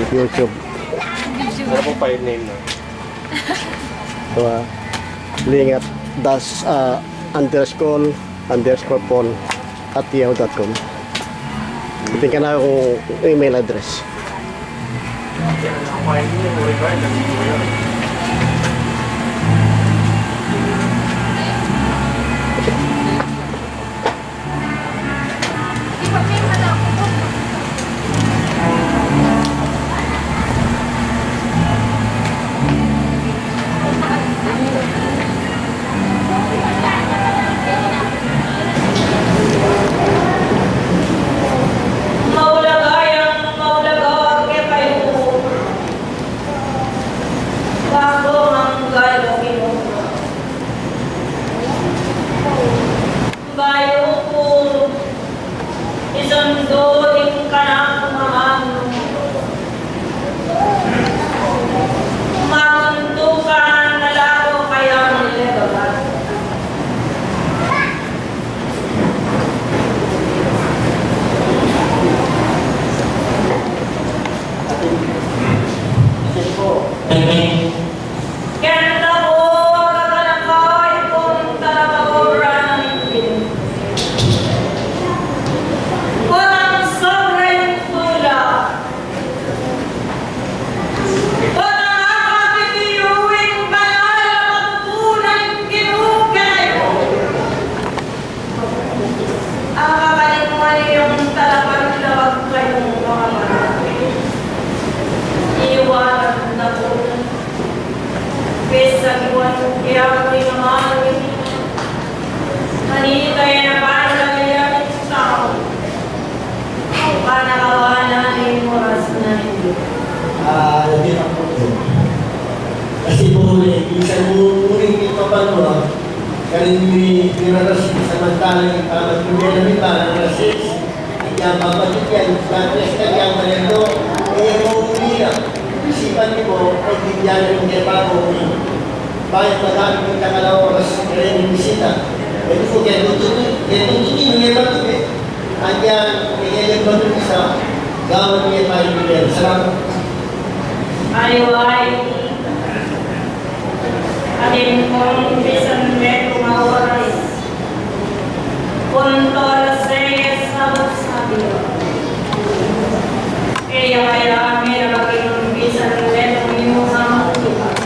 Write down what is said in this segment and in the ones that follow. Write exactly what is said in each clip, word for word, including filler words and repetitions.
YouTube. Ano pong file name na? Diba? Lingat dash, ah, underscore, underscore Paul at yahoo dot com. Tingnan ko kung email address. Maulaga yang maulaga kekayu. Bago manggalu kinu. Bayu ku isundu ing kanakung amanu, mamuntukan na la ku kayang lebagan. Kenta ku, kakanakay kung talapag-obra nang Indu. Potang sobra ing tula. Potang akakit yu ing banal a patutunan ning Ginu kekayu. Akakalimuan yung talapag-labag kayung mga mata. Iwanan na ku. Pesagiwan ke aku ing amanu. Manita ya na para ya ing tau. Panakawan na ning oras na ini. Ah, lagi na ku. Kasi pu, e, minsan mu, muring ing pabanua, karin mi, mi rarasi, samantalang ing pamagmibie na mi, parang rarasi, ing pamagmibie, dati na sila yang malendo, e, mu, mira, isipan mi pu, ay, di yan, ing kaya pa pu, Bayu madami ing takal a oras, kaya ning bisita. Pwede pu, kaya tutuki, kaya tutuki, nung e batu, e. Antian, kaya ning batu, isa, gawan ne pa ing bibel. Salamat. Ay, ay. Atin pung bisan metung a oras. Punto alas seis, sabot sa bilang. Kaya, kaya, mira, atin pung bisan metung a oras.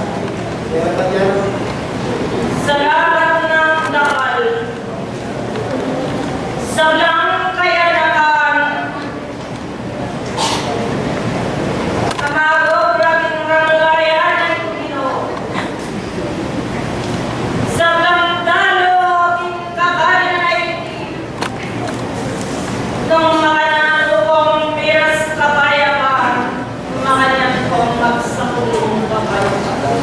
Salamat nang dakal. Sablang kayanakan a mag-obra king ranglayan ning Ginu. Sablang dalu king kakal na iti. Nung makananu kung piras kapayapan, makanyan kung magsakul ing kapayapaan.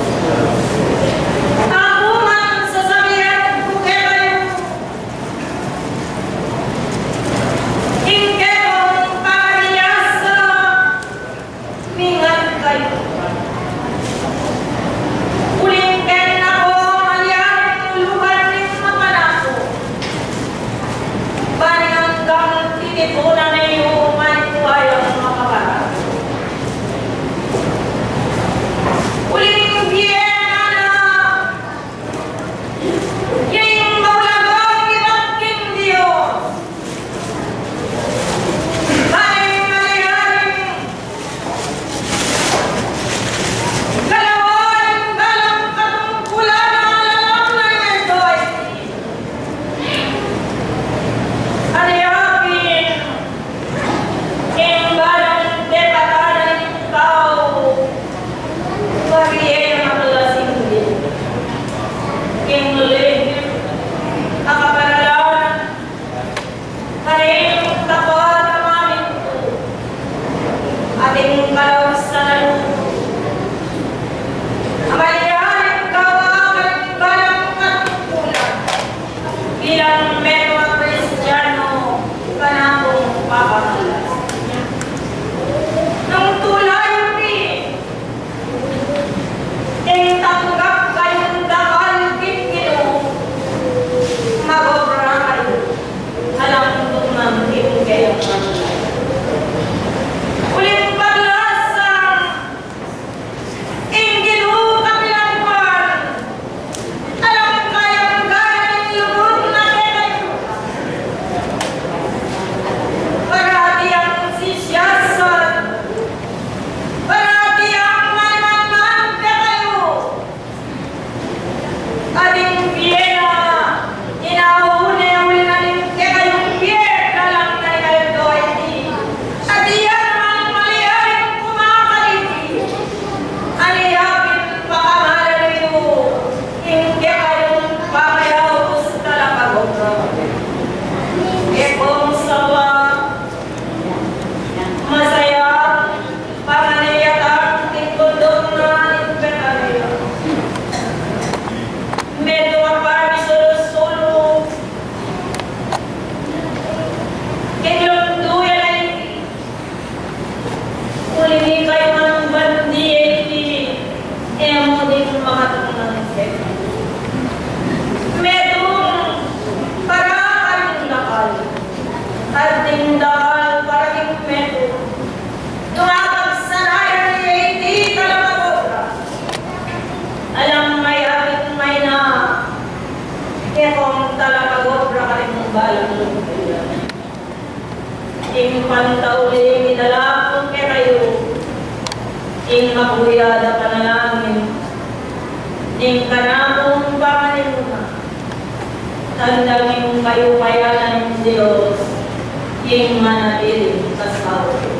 Aku man sasabian ku kekayu, ing kekong pamanyasa, mingat kayu. Uling kena ko malyaring luban ning mapanaku. Bani anggang titipunan na yu man ku ayang makaparat. Uling bie na na king maulagang ibat king Dios. Bani malyaring galawan ing balang katungkulan a lalam na ning anto a iti. Alyarin ing balang depatan ning tau, pari e maklasing di. King lihim a kapanalan, karing tapat a mamintu, atin kalausan a lugud. Amalyaring gawa karing balang katungkulan, bilang metung a Kristiano, kanakung papamalas. Nung tula yu pi, ing tanggap kayung dakal king Ginu, mag-obra kayu, alang tumang ing kayang uling paglasa, talapag-obra karing balang lugud. Ing pantauli mi dalakun kekayu, ing makuya da panalangin, ning kanakung panganinu na, tanda ning kayupayan ning Dios, ing manatili kasawa.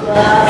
Wow.